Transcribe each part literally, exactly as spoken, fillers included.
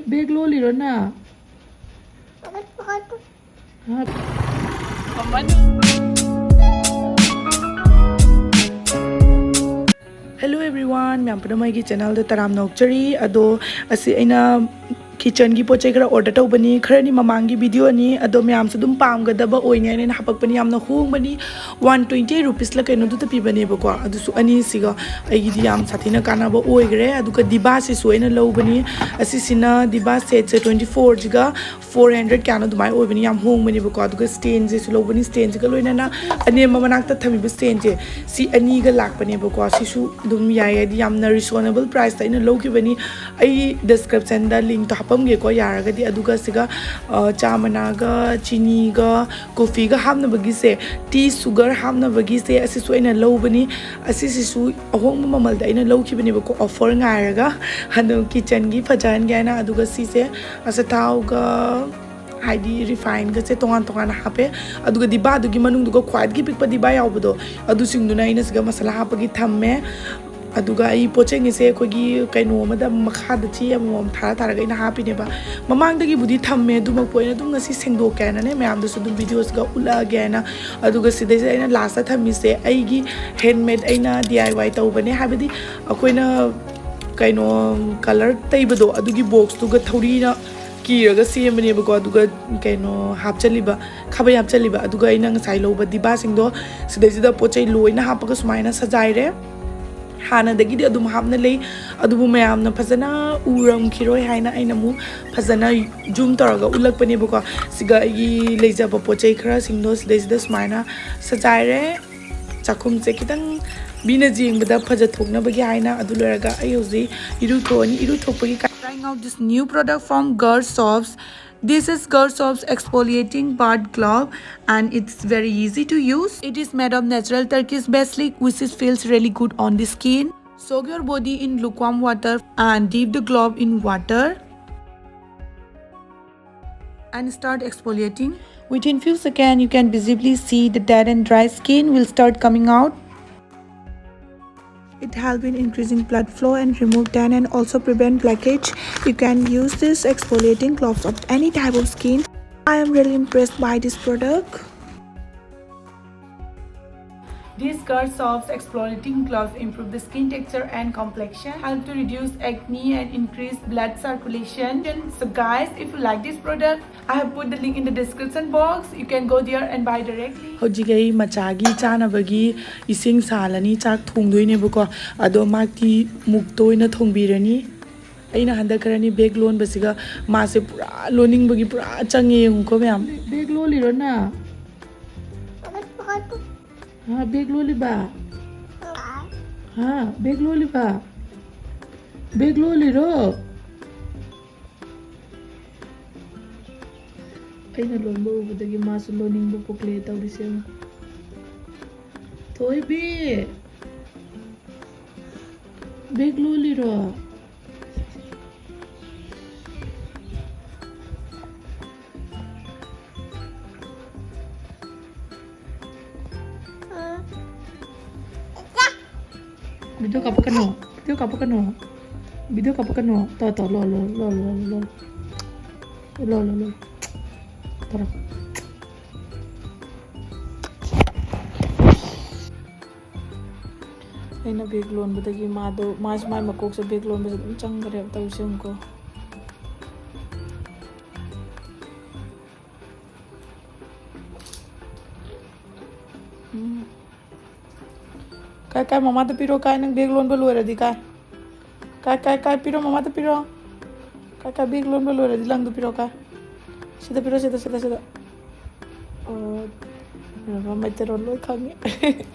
Bag ꯂꯣꯜꯂꯤꯔꯣ ꯅꯪ? Hello everyone, ꯃꯌꯥꯝ ꯄꯨꯝꯅꯃꯛ ꯑꯩꯒꯤ ꯆꯦꯅꯦꯜꯗ ꯇꯔꯥꯝꯅ ꯑꯣꯛꯆꯔꯤ꯫ ꯑꯗꯣ ꯑꯁꯤ ꯑꯩꯅ ꯀꯤꯠꯆꯟꯒꯤ ꯄꯣꯠ ꯆꯩ ꯈꯔ ꯑꯣꯔꯗꯔ ꯇꯧꯕꯅꯤ, ꯈꯔꯅꯤ ꯃꯃꯥꯡꯒꯤ ꯚꯤꯗꯤꯑꯣꯅꯤ, ꯑꯗꯣ ꯃꯌꯥꯝꯁꯨ ꯑꯗꯨꯝ ꯄꯥꯝꯒꯗꯕ ꯑꯣꯏꯅꯤ ꯍꯥꯏꯅ ꯑꯩꯅ ꯍꯥꯄꯛꯄꯅꯤ꯫ ꯌꯥꯝꯅ ꯍꯣꯡꯕꯅꯤ, ꯋꯥꯟ ꯇ꯭ꯋꯦꯟꯇꯤ ꯔꯨꯄꯤꯁꯂ ꯀꯩꯅꯣꯗꯨꯗ ꯄꯤꯕꯅꯦꯕꯀꯣ꯫ ꯑꯗꯨꯁꯨ ꯑꯅꯤꯁꯤꯒ ꯑꯩꯒꯤꯗꯤ ꯌꯥꯝ ꯁꯥꯊꯤꯅ ꯀꯥꯟꯅꯕ ꯑꯣꯏꯈ꯭ꯔꯦ꯫ ꯑꯗꯨꯒ ꯗꯤꯕꯥꯁꯤꯁꯨ ꯑꯩꯅ ꯂꯧꯕꯅꯤ꯫ ꯑꯁꯤꯁꯤꯅ ꯗꯤꯕꯥ ꯁꯦꯠꯁꯦ ꯇ꯭ꯋꯦꯟꯇꯤ ꯐꯣꯔꯁꯤꯒ ꯐꯣꯔ ꯍꯟꯗ꯭ꯔꯦꯠ ꯀꯌꯥꯅꯣ ꯑꯗꯨꯃꯥꯏꯅ ꯑꯣꯏꯕꯅꯤ, ꯌꯥꯝ ꯍꯣꯡꯕꯅꯦꯕꯀꯣ꯫ ꯑꯗꯨꯒ ꯁ꯭ꯇꯦꯟꯁꯤꯁꯨ ꯂꯧꯕꯅꯤ, ꯁ꯭ꯇꯦꯟꯁꯤꯒ ꯂꯣꯏꯅꯅ ꯑꯅꯦꯝꯕ ꯃꯅꯥꯛꯇ ꯊꯝꯃꯤꯕ ꯁ꯭ꯇꯦꯟꯁꯦ, ꯁꯤ ꯑꯅꯤꯒ ꯂꯥꯛꯄꯅꯦꯕꯀꯣ꯫ ꯁꯤꯁꯨ ꯑꯗꯨꯝ ꯌꯥꯏ, ꯍꯥꯏꯗꯤ ꯌꯥꯝꯅ ꯔꯤꯖꯅꯦꯕꯜ ꯄ꯭ꯔꯥꯏꯁꯇ ꯑꯩꯅ ꯂꯧꯈꯤꯕꯅꯤ꯫ ꯑꯩ ꯗꯤꯁꯀ꯭ꯔꯤꯞꯁꯟꯗ ꯂꯤꯡꯛꯇꯣ ꯍꯥꯞꯄꯝꯒꯦꯀꯣ, ꯌꯥꯔꯒꯗꯤ꯫ ꯑꯗꯨꯒ ꯁꯤꯒ ꯑ, ꯆꯥ ꯃꯅꯥꯒ ꯆꯤꯅꯤꯒ ꯀꯣꯐꯤꯒ ꯍꯥꯞꯅꯕꯒꯤꯁꯦ, ꯇꯤ ꯁꯨꯒꯔ ꯍꯥꯞꯅꯕꯒꯤꯁꯦ, ꯑꯁꯤꯁꯨ ꯑꯩꯅ ꯂꯧꯕꯅꯤ꯫ ꯑꯁꯤꯁꯤꯁꯨ ꯑꯍꯣꯡꯕ ꯃꯃꯜꯗ ꯑꯩꯅ ꯂꯧꯈꯤꯕꯅꯦꯕꯀꯣ, ꯑꯣꯐꯔ ꯉꯥꯏꯔꯒ ꯑꯗꯨꯝ ꯀꯤꯠꯆꯟꯒꯤ ꯐꯖꯍꯟꯒꯦ ꯍꯥꯏꯅ꯫ ꯑꯗꯨꯒ ꯁꯤꯁꯦ ꯑꯆꯥꯊꯥꯎꯒ ꯍꯥꯏꯗꯤ ꯔꯤꯐꯥꯏꯟꯒꯁꯦ ꯇꯣꯉꯥꯟ ꯇꯣꯉꯥꯟꯅ ꯍꯥꯞꯄꯦ꯫ ꯑꯗꯨꯒ ꯗꯤꯕꯥꯗꯨꯒꯤ ꯃꯅꯨꯡꯗꯨꯒ ꯈ꯭ꯋꯥꯏꯗꯒꯤ ꯄꯤꯛꯄ ꯗꯤꯕꯥ ꯌꯥꯎꯕꯗꯣ, ꯑꯗꯨꯁꯤꯡꯗꯨꯅ ꯑꯩꯅ ꯁꯤꯗ ꯃꯁꯥꯂꯥ ꯍꯥꯞꯄꯒꯤ ꯊꯝꯃꯦ꯫ ꯑꯗꯨꯒ ꯑꯩ ꯄꯣꯠꯆꯩꯁꯦ ꯑꯩꯈꯣꯏꯒꯤ ꯀꯩꯅꯣ ꯑꯃꯗ ꯃꯈꯥꯗ ꯆꯦ ꯑꯃꯃꯝ ꯊꯥꯔ ꯊꯥꯔꯒ ꯑꯩꯅ ꯍꯥꯞꯄꯤꯅꯦꯕ꯫ ꯃꯃꯥꯡꯗꯒꯤꯕꯨꯗꯤ ꯊꯝꯃꯦ, ꯑꯗꯨꯃꯛꯄꯨ ꯑꯩꯅ ꯑꯗꯨꯝ ꯉꯁꯤ ꯁꯦꯡꯗꯣꯛꯀꯦ ꯍꯥꯏꯅꯅꯦ, ꯃꯌꯥꯝꯗꯁꯨ ꯑꯗꯨꯝ ꯚꯤꯗꯤꯑꯣꯁꯤꯒ ꯎꯠꯂꯛꯑꯒꯦ ꯍꯥꯏꯅ꯫ ꯑꯗꯨꯒ ꯁꯤꯗꯩꯁꯤꯗ ꯑꯩꯅ ꯂꯥꯁꯇ ꯊꯝꯃꯤꯁꯦ ꯑꯩꯒꯤ ꯍꯦꯟꯃꯦꯗ ꯑꯩꯅ ꯗꯤ ꯑꯥꯏ ꯋꯥꯏ ꯇꯧꯕꯅꯦ, ꯍꯥꯏꯕꯗꯤ ꯑꯩꯈꯣꯏꯅ ꯀꯩꯅꯣ ꯀꯂꯔ ꯇꯩꯕꯗꯣ, ꯑꯗꯨꯒꯤ ꯕꯣꯛꯁꯇꯨꯒ ꯊꯧꯔꯤꯅ ꯀꯤꯔꯒ ꯁꯦꯝꯕꯅꯦꯕꯀꯣ꯫ ꯑꯗꯨꯒ ꯀꯩꯅꯣ ꯍꯥꯞꯆꯜꯂꯤꯕ, ꯈꯥꯕꯩ ꯍꯥꯞꯆꯜꯂꯤꯕ꯫ ꯑꯗꯨꯒ ꯑꯩꯅ ꯉꯁꯥꯏ ꯂꯧꯕ ꯗꯤꯕꯥꯁꯤꯡꯗꯣ ꯁꯤꯗꯩꯁꯤꯗ ꯄꯣꯠ ꯆꯩ ꯂꯣꯏꯅ ꯍꯥꯞꯄꯒ ꯁꯨꯃꯥꯏꯅ ꯁꯖꯥꯏꯔꯦ꯫ ꯍꯥꯟꯅꯗꯒꯤꯗꯤ ꯑꯗꯨꯝ ꯍꯥꯞꯅ ꯂꯩ, ꯑꯗꯨꯕꯨ ꯃꯌꯥꯝꯅ ꯐꯖꯅ ꯎꯔꯝꯈꯤꯔꯣꯏ ꯍꯥꯏꯅ ꯑꯩꯅ ꯑꯃꯨꯛ ꯐꯖꯅ ꯖꯨꯝ ꯇꯧꯔꯒ ꯎꯠꯂꯛꯄꯅꯦꯕꯀꯣ꯫ ꯁꯤꯒ ꯑꯩꯒꯤ ꯂꯩꯖꯕ ꯄꯣꯠ ꯆꯩ ꯈꯔꯁꯤꯡꯗꯣ ꯁꯤꯗꯩꯁꯤꯗ ꯁꯨꯃꯥꯏꯅ ꯁꯖꯥꯏꯔꯦ꯫ ꯆꯥꯛꯈꯨꯝꯁꯦ ꯈꯤꯇꯪ ꯃꯤꯅ ꯌꯦꯡꯕꯗ ꯐꯖꯊꯣꯛꯅꯕꯒꯤ ꯍꯥꯏꯅ꯫ ꯑꯗꯨ ꯂꯣꯏꯔꯒ ꯑꯩ ꯍꯧꯖꯤꯛ ꯏꯔꯨꯊꯣꯛꯑꯅꯤ꯫ ꯏꯔꯨꯊꯣꯛꯄꯒꯤ trying out this new product from Girl Sops. This is Girl Sops exfoliating bath glove and it's very easy to use. It is made of natural Turkish basilic, which is feels really good on the skin. Soak your body in lukewarm water and dip the glove in water and start exfoliating. Within few seconds, you can visibly see the dead and dry skin will start coming out. It helps in increasing blood flow and remove tan and also prevent blackheads. You can use this exfoliating cloth of any type of skin. I am really impressed by this product. This Girl Soft's exfoliating cloth improve the skin texture and complexion, help to reduce acne and increase blood circulation. So guys, if you like this product, I have put the link in the description box. You can go there and buy directly. ꯍꯧꯖꯤꯛ ꯑꯩ ꯃꯆꯥꯒꯤ ꯆꯥꯅꯕꯒꯤ ꯏꯁꯤꯡ ꯁꯥꯍꯜꯂꯅꯤ, ꯆꯥꯛ ꯊꯣꯡꯗꯣꯏꯅꯦꯕꯀꯣ꯫ ꯑꯗꯣ ꯃꯥꯛꯇꯤ ꯃꯨꯛꯇ ꯑꯣꯏꯅ ꯊꯣꯡꯕꯤꯔꯅꯤ꯫ ꯑꯩꯅ ꯍꯟꯗꯛ ꯈꯔꯅꯤ ꯕꯦꯛ ꯂꯣꯟꯕꯁꯤꯒ ꯃꯥꯁꯦ ꯄꯨꯔꯥ ꯂꯣꯟꯅꯤꯡꯕꯒꯤ ꯄꯨꯔꯥ ꯆꯪꯉꯦ꯫ ꯌꯦꯡꯉꯨꯀꯣ ꯃꯌꯥꯝ꯫ ꯕꯦꯛ ꯂꯣꯜꯂꯤꯔꯣ ꯅꯪ? ꯍꯥ, ꯕꯦꯛ ꯂꯣꯜꯂꯤꯕ? ꯍꯥ, ꯕꯦꯛ ꯂꯣꯜꯂꯤꯕ? ꯕꯦꯛ ꯂꯣꯜꯂꯤꯔꯣ? ꯑꯩꯅ ꯂꯣꯟꯕ ꯎꯕꯗꯒꯤ ꯃꯥꯁꯨ ꯂꯣꯟꯅꯤꯡꯕ ꯄꯣꯛꯂꯦ ꯇꯧꯔꯤꯁꯦ ꯌꯦꯡꯉꯨ꯫ ꯊꯣꯏꯕꯤ, ꯕꯦꯛ ꯂꯣꯜꯂꯤꯔꯣ? ꯚꯤꯗꯤꯑꯣ ꯀꯥꯞꯄꯛꯀꯅꯣ, ꯚꯤꯗꯤꯑꯣ ꯀꯥꯞꯄꯛꯀꯅꯣ, ꯚꯤꯗꯤꯑꯣ ꯀꯥꯞꯄꯛꯀꯅꯣ꯫ ꯇꯣ, ꯇꯣ, ꯂꯣ, ꯂꯣ, ꯂꯣ, ꯂꯣ, ꯂꯣ, ꯂꯣ, ꯂꯣ, ꯂꯣ, ꯇꯧꯔꯣ꯫ ꯑꯩꯅ ꯕꯦꯛ ꯂꯣꯟꯕꯗꯒꯤ ꯃꯥꯗꯣ, ꯃꯥꯁꯨ ꯃꯥꯏ ꯃꯀꯣꯛꯁꯦ ꯕꯦꯛ ꯂꯣꯟꯕꯁꯦ ꯑꯗꯨꯝ ꯆꯪꯈ꯭ꯔꯦꯕ꯫ ꯇꯧꯔꯤꯁꯦ ꯌꯦꯡꯉꯨꯀꯣ꯫ ꯎꯝ꯫ ꯀꯥꯏ, ꯀꯥꯏ, ꯃꯃꯥꯗ ꯄꯤꯔꯣ, ꯀꯥꯏ, ꯅꯪ ꯕꯦꯛ ꯂꯣꯟꯕ ꯂꯣꯏꯔꯗꯤ, ꯀꯥꯏ꯫ ꯀꯥꯏ, ꯀꯥꯏ, ꯀꯥꯏ, ꯄꯤꯔꯣ, ꯃꯃꯥꯗ ꯄꯤꯔꯣ꯫ ꯀꯥꯏ, ꯀꯥꯏ, ꯕꯦꯛ ꯂꯣꯟꯕ ꯂꯣꯏꯔꯗꯤ ꯂꯪꯗꯣ ꯄꯤꯔꯣ, ꯀꯥꯏ꯫ ꯁꯤꯗ ꯄꯤꯔꯣ, ꯁꯤꯗ, ꯁꯤꯗ, ꯁꯤꯗ꯫ ꯑꯣ, ꯃꯩꯇꯩꯔꯣꯟ ꯂꯣꯏ ꯈꯪꯉꯦ꯫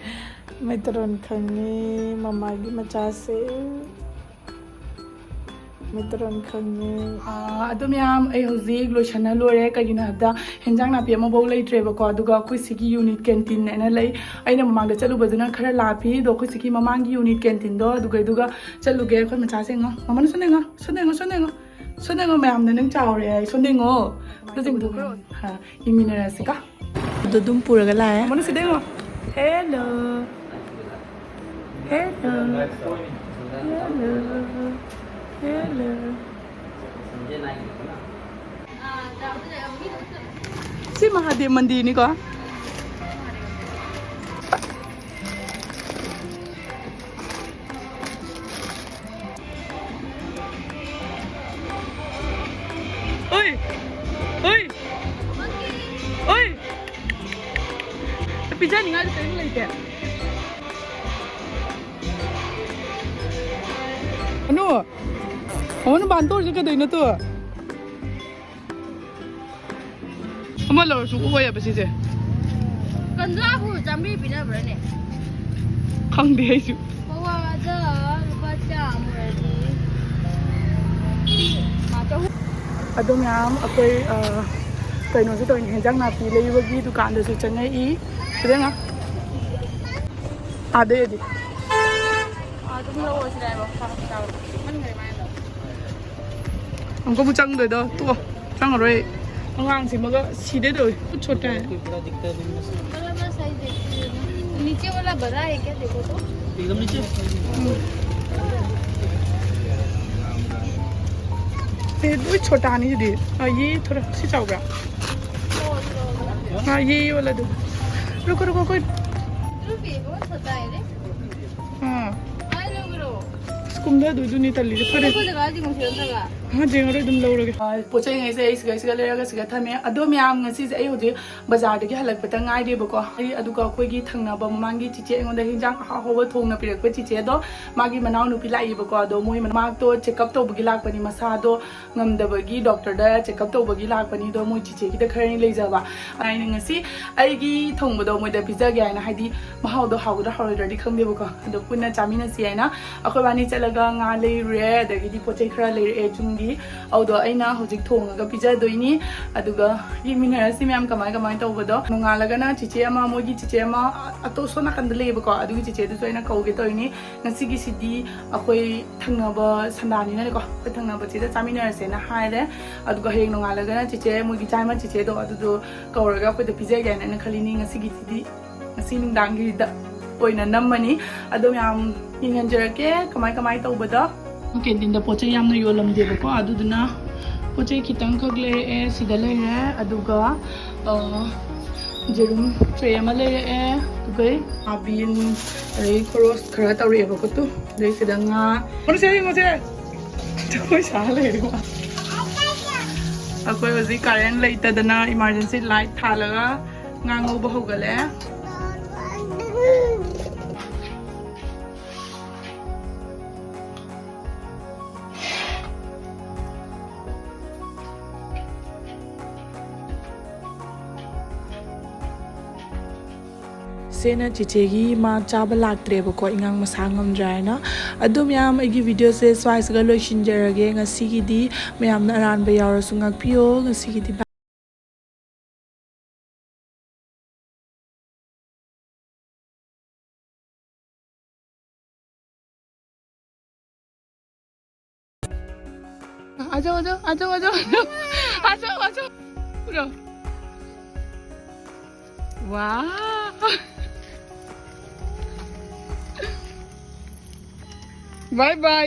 ꯃꯩꯇꯩꯔꯣꯟ ꯈꯪꯉꯦ, ꯃꯃꯥꯒꯤ ꯃꯆꯥꯁꯦ꯫ ꯃꯩꯇꯩꯔꯣꯟ ꯈꯪꯉꯦ꯫ ꯑꯥ, ꯑꯗꯨ ꯃꯌꯥꯝ, ꯑꯩ ꯍꯧꯖꯤꯛ ꯂꯣꯏꯁꯟꯅ ꯂꯣꯏꯔꯦ꯫ ꯀꯩꯒꯤꯅꯣ ꯍꯥꯏꯕꯗ, ꯍꯦꯟꯖꯥꯡ ꯅꯥꯄꯤ ꯑꯃꯐꯥꯎ ꯂꯩꯇ꯭ꯔꯦꯕꯀꯣ꯫ ꯑꯗꯨꯒ ꯑꯩꯈꯣꯏ ꯁꯤꯒꯤ ꯌꯨꯅꯤꯠ ꯀꯦꯟꯇꯤꯟ ꯍꯥꯏꯅ ꯂꯩ꯫ ꯑꯩꯅ ꯃꯃꯥꯡꯗ ꯆꯠꯂꯨꯕꯗꯨꯅ ꯈꯔ ꯂꯥꯞꯄꯤ꯫ ꯑꯗꯣ ꯑꯩꯈꯣꯏ ꯁꯤꯒꯤ ꯃꯃꯥꯡꯒꯤ ꯌꯨꯅꯤꯠ ꯀꯦꯟꯇꯤꯟꯗꯣ ꯑꯗꯨꯒ, ꯑꯗꯨꯒ ꯆꯠꯂꯨꯒꯦ꯫ ꯑꯩꯈꯣꯏ ꯃꯆꯥꯁꯦ ꯌꯦꯡꯉꯣ꯫ ꯃꯃꯥꯅ ꯁꯣꯝꯗ ꯌꯦꯡꯉꯣ, ꯁꯣꯝꯗ ꯌꯦꯡꯉꯣ, ꯁꯣꯝꯗ ꯌꯦꯡꯉꯣ꯫ ꯁꯣꯝꯗ ꯌꯦꯡꯉꯣ, ꯃꯌꯥꯝꯅ ꯅꯪ ꯆꯥꯎꯔꯦ ꯍꯥꯏ꯫ ꯁꯣꯝꯗ ꯌꯦꯡꯉꯣ꯫ ꯑꯗꯨ ꯆꯤꯡꯊꯣꯛꯈ꯭ꯔꯣ꯫ ꯍꯥ, ꯌꯦꯡꯃꯤꯟꯅꯔꯁꯤꯀꯣ꯫ ꯑꯗꯨ ꯑꯗꯨꯝ ꯄꯨꯔꯒ ꯂꯥꯛꯑꯦ꯫ ꯃꯃꯥꯅ ꯁꯤꯗ ꯌꯦꯡꯉꯣ꯫ ꯍꯦꯜꯂꯣ꯫ Hello. Hello. Hello. ꯁꯤ ꯃꯍꯥꯗꯦꯕ ꯃꯟꯗꯤꯔꯅꯤꯀꯣ꯫ ꯑꯣꯏ! ꯑꯣꯏ! ꯑꯣꯏ! ꯄꯤꯖꯅꯤꯡꯉꯥꯏꯁꯨ ꯀꯔꯤꯝ ꯂꯩꯇꯦ꯫ ꯑꯅꯨ! ꯑꯃꯅ ꯕꯥꯟ ꯇꯧꯔꯤꯁꯦ ꯀꯩꯗꯧꯅꯣ ꯇꯨ? ꯑꯃ ꯂꯧꯔꯁꯨ ꯑꯣꯏꯌꯦꯕ ꯁꯤꯁꯦ꯫ ꯀꯟꯖꯥꯕꯨ ꯆꯥꯝꯃꯔꯤ ꯄꯤꯅꯕ꯭ꯔꯥꯅꯦ? ꯈꯪꯗꯦ ꯑꯩꯁꯨ꯫ ꯄꯋꯥꯗ ꯂꯨꯄꯥ ꯆꯥꯝꯃ ꯑꯣꯏꯔꯗꯤ ꯃꯥ ꯆꯍꯨꯝ꯫ ꯑꯗꯣ ꯃꯌꯥꯝ ꯑꯩꯈꯣꯏ, ꯑ, ꯀꯩꯅꯣꯁꯨ ꯇꯧꯔꯤꯅꯦ, ꯍꯦꯟꯖꯥꯡ ꯅꯥꯄꯤ ꯂꯩꯕꯒꯤ ꯗꯨꯀꯥꯟꯗꯁꯨ ꯆꯪꯉꯛꯏ꯫ ꯏꯕꯦꯝꯃ꯫ ꯑꯥꯗꯩꯗꯤ꯫ ꯑꯗꯨꯝ ꯂꯧꯔꯁꯤꯔ ꯍꯥꯏꯕ? ꯃꯟꯈ꯭ꯔꯦ ꯃꯥꯏꯗꯣ꯫ ꯑꯃꯨꯛꯀꯕꯨ ꯆꯪꯗꯣꯏꯗꯣ ꯇꯣꯛꯑꯣ, ꯆꯪꯉꯔꯣꯏ꯫ ꯑꯉꯥꯡꯁꯤꯃꯒ ꯁꯤꯗꯦ ꯇꯧꯏ꯫ ꯈꯨꯠ ꯁꯣꯠꯇꯦ ꯍꯥꯏ꯫ नीचे वाला बड़ा है क्या, देखो तो। एकदम नीचे। ये भी छोटा नहीं दे। हाँ, ये थोड़ा सी चाहोगा। हाँ, ये, ये वाला दे। रुको, रुको, कोई। रुको, ये बहुत छोटा है रे। ꯑꯥ꯫ ꯑꯁ, ꯀꯨꯝꯊꯗꯣꯏꯗꯨꯅꯤ ꯇꯜꯂꯤꯁꯦ꯫ ꯐꯔꯦ꯫ ꯑꯥ, ꯌꯦꯡꯉꯔꯣꯏ, ꯑꯗꯨꯝ ꯂꯧꯔꯒꯦ꯫ ꯑꯥ, ꯄꯣꯠ ꯆꯩꯉꯩꯁꯦ ꯑꯩ ꯁꯤꯒ, ꯁꯤꯒ ꯂꯩꯔꯒ ꯁꯤꯒ ꯊꯝꯃꯦ꯫ ꯑꯗꯣ ꯃꯌꯥꯝ, ꯉꯁꯤꯁꯦ ꯑꯩ ꯍꯧꯖꯤꯛ ꯕꯖꯥꯔꯗꯒꯤ ꯍꯜꯂꯛꯄꯇ ꯉꯥꯏꯔꯤꯕꯀꯣ꯫ ꯑꯩ, ꯑꯗꯨꯒ ꯑꯩꯈꯣꯏꯒꯤ ꯊꯪꯅꯕ ꯃꯃꯥꯡꯒꯤ ꯆꯤꯆꯦ ꯑꯩꯉꯣꯟꯗ ꯍꯤꯟꯖꯥꯡ ꯑꯍꯥꯎ ꯑꯍꯥꯎꯕ ꯊꯣꯡꯅ ꯄꯤꯔꯛꯄ ꯆꯤꯆꯦꯗꯣ, ꯃꯥꯒꯤ ꯃꯅꯥꯎꯅꯨꯄꯤ ꯂꯥꯛꯏꯕꯀꯣ꯫ ꯑꯗꯣ ꯃꯣꯏ ꯃꯅꯥꯛꯇꯣ check up ꯇꯧꯕꯒꯤ ꯂꯥꯛꯄꯅꯤ, ꯃꯁꯥꯗꯣ ꯉꯝꯗꯕꯒꯤ ꯗꯣꯛꯇꯔꯗ check up ꯇꯧꯕꯒꯤ ꯂꯥꯛꯄꯅꯤ꯫ ꯑꯗꯣ ꯃꯣꯏ ꯆꯤꯆꯦꯒꯤꯗ ꯈꯔꯅꯤ ꯂꯩꯖꯕ꯫ ꯑꯩꯅ ꯉꯁꯤ ꯑꯩꯒꯤ ꯊꯣꯡꯕꯗꯣ ꯃꯣꯏꯗ ꯄꯤꯖꯒꯦ ꯍꯥꯏꯅ, ꯍꯥꯏꯗꯤ ꯃꯍꯥꯎꯗꯣ ꯍꯥꯎꯒꯗ꯭ꯔꯥ ꯍꯥꯎꯔꯣꯏꯗ꯭ꯔꯗꯤ ꯈꯪꯗꯦꯕꯀꯣ꯫ ꯑꯗꯣ ꯄꯨꯟꯅ ꯆꯥꯃꯤꯟꯅꯁꯤ ꯍꯥꯏꯅ ꯑꯩꯈꯣꯏꯕꯥꯅꯤ ꯆꯠꯂꯒ ꯉꯥ ꯂꯩꯔꯨꯔꯦ, ꯑꯗꯒꯤꯗꯤ ꯄꯣꯠ ꯆꯩ ꯈꯔ ꯂꯩꯔꯛꯑꯦ ꯌꯨꯝꯒꯤ꯫ ꯑꯗꯨꯗꯣ ꯑꯩꯅ ꯍꯧꯖꯤꯛ ꯊꯣꯡꯉꯒ ꯄꯤꯖꯗꯣꯏꯅꯤ꯫ ꯑꯗꯨꯒ ꯌꯦꯡꯃꯤꯟꯅꯔꯁꯤ ꯃꯌꯥꯝ ꯀꯃꯥꯏ ꯀꯃꯥꯏꯅ ꯇꯧꯕꯗꯣ꯫ ꯅꯣꯡꯉꯥꯜꯂꯒꯅ ꯆꯤꯆꯦ ꯑꯃ, ꯃꯣꯏꯒꯤ ꯆꯤꯆꯦ ꯑꯃ ꯑꯇꯣꯞ ꯁꯣꯝ ꯅꯥꯀꯟꯗ ꯂꯩꯌꯦꯕꯀꯣ, ꯑꯗꯨꯒꯤ ꯆꯤꯆꯦꯗꯨꯁꯨ ꯑꯩꯅ ꯀꯧꯒꯦ ꯇꯧꯔꯤꯅꯤ꯫ ꯉꯁꯤꯒꯤꯁꯤꯗꯤ ꯑꯩꯈꯣꯏ ꯊꯪꯅꯕ ꯁꯟꯗꯥꯅꯤꯅꯅꯦꯀꯣ, ꯑꯩꯈꯣꯏ ꯊꯪꯅꯕꯁꯤꯗ ꯆꯥꯃꯤꯟꯅꯔꯁꯦꯅ ꯍꯥꯏꯔꯦ꯫ ꯑꯗꯨꯒ ꯍꯌꯦꯡ ꯅꯣꯡꯉꯥꯜꯂꯒꯅ ꯆꯤꯆꯦ, ꯃꯣꯏꯒꯤ ꯆꯥꯏꯃ ꯆꯤꯆꯦꯗꯣ, ꯑꯗꯨꯗꯣ ꯀꯧꯔꯒ ꯑꯩꯈꯣꯏꯗ ꯄꯤꯖꯒꯦ ꯍꯥꯏꯅ ꯑꯩꯅ ꯈꯜꯂꯤꯅꯤ ꯉꯁꯤꯒꯤꯁꯤꯗꯤ, ꯉꯁꯤ ꯅꯨꯡꯗꯥꯡꯒꯤꯗ꯫ ꯑꯣꯏꯅ ꯅꯝꯃꯅꯤ꯫ ꯑꯗꯣ ꯃꯌꯥꯝ ꯌꯦꯡꯍꯟꯖꯔꯛꯀꯦ ꯀꯃꯥꯏ ꯀꯃꯥꯏ ꯇꯧꯕꯗꯣ꯫ ꯀꯦꯟꯇꯤꯟꯗ ꯄꯣꯠ ꯆꯩ ꯌꯥꯝꯅ ꯌꯣꯜꯂꯝꯗꯦꯕꯀꯣ, ꯑꯗꯨꯗꯨꯅ ꯄꯣꯠ ꯆꯩ ꯈꯤꯇꯪꯈꯛ ꯂꯩꯔꯛꯑꯦ꯫ ꯁꯤꯗ ꯂꯩꯔꯦ, ꯑꯗꯨꯒ ꯑ, ꯌꯦꯔꯨꯝ ꯇ꯭ꯔꯦ ꯑꯃ ꯂꯩꯔꯛꯑꯦ, ꯑꯗꯨꯒ ꯁꯣꯌꯥꯕꯤꯟ, ꯑꯗꯩ ꯈꯣꯔꯣꯁ ꯈꯔ ꯇꯧꯔꯛꯑꯦꯕꯀꯣ꯫ ꯇꯨ, ꯑꯗꯩ ꯁꯤꯗ ꯉꯥ꯫ ꯃꯣꯟꯁꯦ, ꯌꯦꯡꯉꯣꯁꯦ꯫ ꯖꯒꯣꯏ ꯁꯥ ꯂꯩꯔꯦ ꯃꯥ꯫ ꯑꯩꯈꯣꯏ ꯍꯧꯖꯤꯛ ꯀꯔꯦꯟ ꯂꯩꯇꯗꯅ ꯏꯃꯥꯔꯖꯦꯟꯁꯤ ꯂꯥꯏꯠ ꯊꯥꯜꯂꯒ ꯉꯥ ꯉꯧꯕ ꯍꯧꯒꯠꯂꯦ꯫ ꯁꯦꯅ ꯆꯤꯆꯦꯒꯤ ꯃꯥ ꯆꯥꯕ ꯂꯥꯛꯇ꯭ꯔꯦꯕꯀꯣ, ꯏꯉꯥꯡ ꯃꯁꯥ ꯉꯝꯗ꯭ꯔꯦ ꯍꯥꯏꯅ꯫ ꯑꯗꯨ ꯃꯌꯥꯝ, ꯑꯩꯒꯤ ꯚꯤꯗꯤꯑꯣꯁꯦ ꯁ꯭ꯋꯥꯏꯁꯤꯒ ꯂꯣꯏꯁꯤꯟꯖꯔꯒꯦ ꯉꯁꯤꯒꯤꯗꯤ꯫ ꯃꯌꯥꯝꯅ ꯑꯔꯥꯟꯕ ꯌꯥꯎꯔꯁꯨ ꯉꯥꯛꯄꯤꯌꯣ꯫ ꯉꯁꯤꯒꯤꯗꯤ bye꯫ आ जाओ, आ जाओ, आ जाओ, आ जाओ, आ जाओ, आ जाओ, आ जाओ। पूरा। वाह। Bye bye.